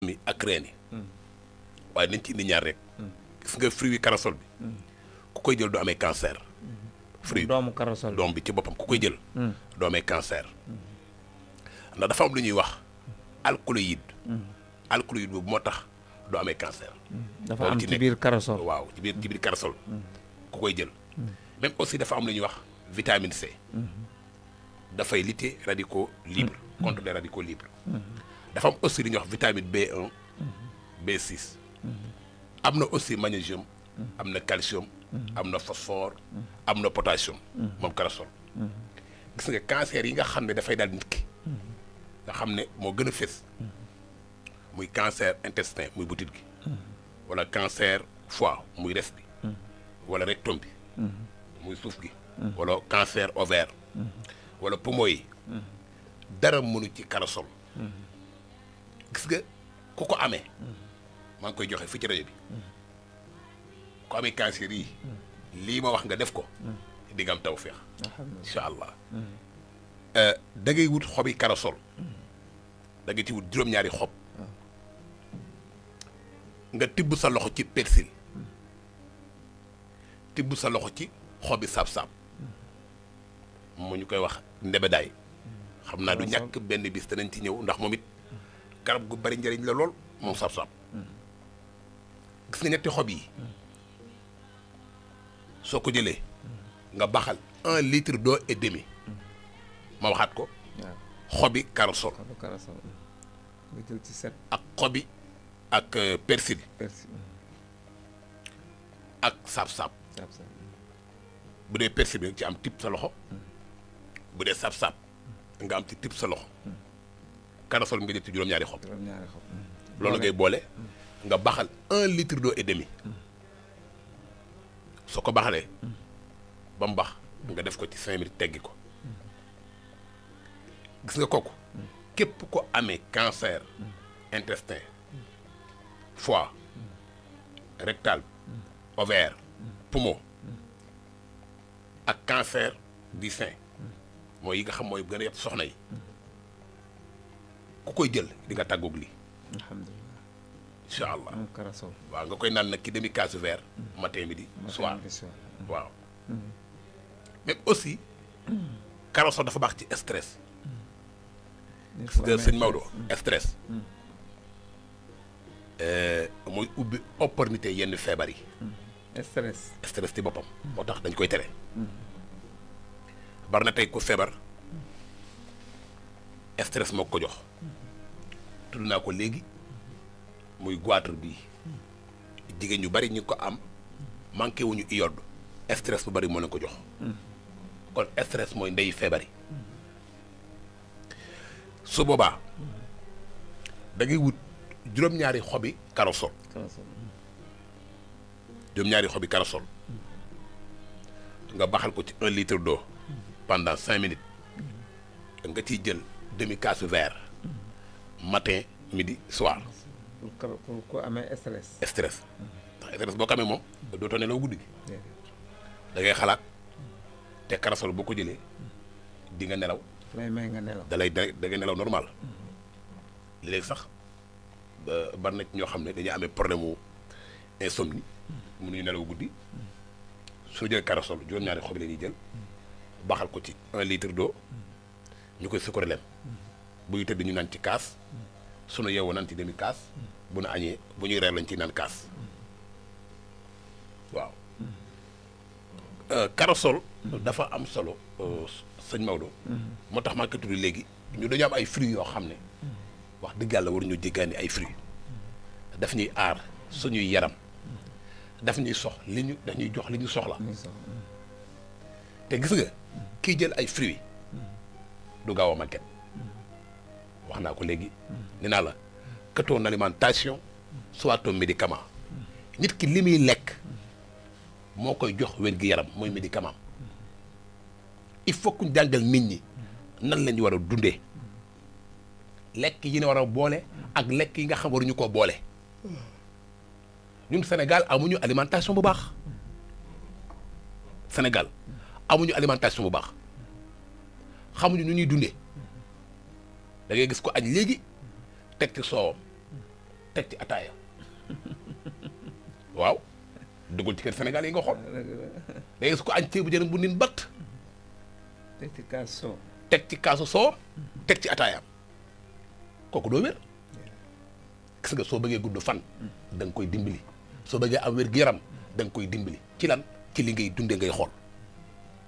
mi ak reen yi waaye nañ ci indi ñaar rek gis nga fruit yi corossol bi ku koy jël du amee cancer fruit doomu corossol doom bi ci boppam ku koy jël doo amee cancer ndax dafa am lu ñuy wax alcaloïde alcaloïde boobu moo tax doo amee cancer dafa am ci biir corossol waaw ci biir corossol ku koy jël même aussi dafa am lu ñuy wax vitamine C dafay lutter radicaux libres contre les radicaux libres dafa am aussi lu ñuy wax vitamine B1 B6 am na aussi magnésium am na calcium am na phosphore am na potassium moom corossol gis nga cancer yi nga xam ne dafay daal nit ki nga xam ne moo gën a fés muy cancer intestin muy butit gi wala cancer foie muy res bi wala rectum bi muy suuf gi wala cancer ovaire wala poumon yi dara mënu ci corossol gis nga ku ko amee maa ngi koy joxe fii ci rajo bi ku amee cancer yi lii ma wax nga def ko di nga am tawfeex incha allah da ngay wut xobi corossol da ngay ci wut juróom-ñaari xob nga tibb sa loxo ci persil tibb sa loxo ci xobi saab-saab mu ñu koy wax ndebedaay xam naa du ñàkk benn bis danañ ci ñëw ndax moom it garab gu bari njëriñ la lool moom saab-saab gis nga ñetti xob yi soo ko jëlee nga baxal 1 litre d'eau et demi ma waxaat ko xobi corossol nga jël ci set ak xobi ak persil ak saab-saab bu dee persil bi nga ci am tip sa loxo bu dee saab-saab nga am ci tip sa loxo corossol nga jël ci juróom-ñaari xob loolu ngay boole nga baxal 1 litre d'eau et demi soo ko baxalee ba mu bax nga def ko ci 5 minutes teggi ko gis nga kooku képp ko amee cancer intestin foie rectal ovaire poumon ak cancer du sein mooy yi nga xam mooy gën a yëpp soxna yi ku koy jël di nga tàggoog lii alhamdulilah incha allah corossol waaw nga koy naan nag ki demi kaas verre matin midi soir waaw même aussi corossol dafa baax ci stress gis nga sëñ Maodo stress mooy ubbi opportunité yenn feebar yi stress ci boppam moo tax dañ koy tere bari na tey ku feebar stress moo ko jox tudd naa ko léegi muy goitre bii jigéen ñu bari ñu ko am manqué wuñu iode stress bu bari moo leen ko jox kon stress mooy ndeyu feebar yi su boobaa da ngay wut juróom-ñaari xobi corossol nga baxal ko ci 1 litre d'eau pendant 5 minutes nga ciy jël demi kaas verre matin midi soir. pour ko amee stress. ndax stress boo ko amee moom dootoo nelaw guddi gi da ngay xalaat te corossol boo ko jëlee di nga nelaw. lay may nga nelaw. da ngay nelaw normal léegi sax bari na ci ñoo xam ne dañuy amee problème mu insomnie mënuñu nelaw guddi soo jëlee corossol juróom-ñaari xob la ñuy jël baxal ko ci 1 litre d'eau ñu koy sukkar lem buy tëdd ñu naan ci kaas sunu yeewoo naan ci demi kaas bu nu añee bu ñuy reer lañ ci naan kaas waaw corossol dafa am solo sëñ Maodo moo tax maa ngi koy tudd léegi ñu dañu am ay fruits yoo xam ne wax dëgg yàlla waruñu jéggaani ay fruits daf ñuy aar suñuy yaram daf ñuy daf ñuy jox li ñu soxla te gis nga kii jël ay fruits du gaaw a màgget wax naa ko léegi nee naa la que ton alimentation soit ton médicament nit ki li muy lekk moo koy jox wér-gi-yaram mooy médicament il faut que ñu jàngal nit ñi nan la ñu war a dundee lekk yi ne war a boole ak lekk yi nga xam waruñu koo boole ñun Sénégal amuñu alimentation bu baax Sénégal amuñu alimentation bu baax xamuñu nu ñuy dundee da ngay gis ko añ léegi teg ci soowam teg ci ataaya waaw duggul ci kër Sénégal yi nga xool day su ko añ ceebu jën bu nin batt teg ci kaas soo. teg ci kaasu soo teg ci ataayaam kooku doo wér gis nga soo bëggee gudd fan da nga koy dimbali soo bëggee am wér gu yaram da nga koy dimbali ci lan ci li ngay dundee ngay xool